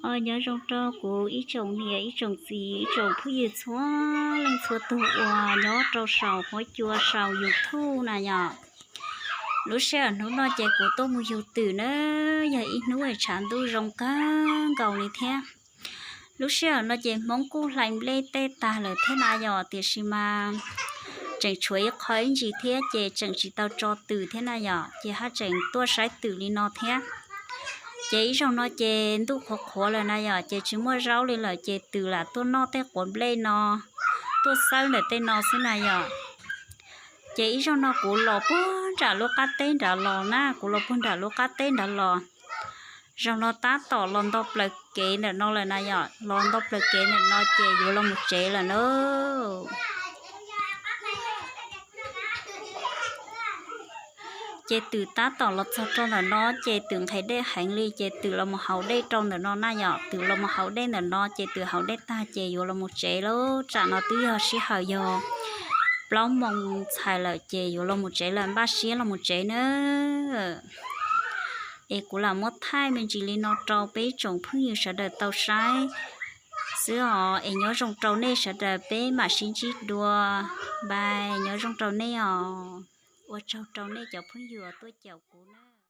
Nyob zoo rau kuv ib tsoom niam ib tsoom txiv ib tsoom phooj ywg txhua leej txhua tus uas nyob rau saum huab cua saum YouTube na yom. Lub sij hawm hnub no ces kuv tuaj mus yug twm na, yog ib hnub tshav ntuj zoo kawg nkaus li thiab. Lub sij hawm no ces Hmoob kuj hlais nplej tej tag lawm thiab na yom, tiam sis mas tseem tshuav ib qho ib ntsis thiab ces tseem tsis tau tso twm thiab na yom, ces haj tseem tuaj saib twm li no thiab. Ces ib zaug no ces ntuj qhuav qhuav lawm na yom, ces tsis muaj zaub li lawm ces twm lam tuaj noj tej quav nplej no, tuaj xawb ntawm tej no xwb na yom. Ces ib zaug no kuv los puag nram lub qab teb nrad los na, kuv los puag nram lub qab teb nrad los. Zaum no tab tom los nto plaws kev ntawm no lawm na yom, los nto plaws kev ntawm no ces yuav los mus tsev lawm na. Ces twm tab tom los txog rau ntawm no ces twm nqhis dej heev li ces twm los mus haus dej rau ntawm no na yom, twm los mus haus dej ntawm no ces twm haus dej tag ces yuav los mus tsev lawm. Tsam no twb yog sij hawm yog plaub moos txhais lawm ces yuav los mus tsev lawm, npaj siab los mus tsev na. Es kuv lam muab thaij me ntsis li no rau peb tsoom phooj ywg sawv daws tau saib xwb os, es nyob zoo rau nej sawv daws, peb mam sib ntsib dua, bye, nyob zoo rau nej os. Ua tsaug rau nej cov phooj ywg uas tuaj caum kuv na.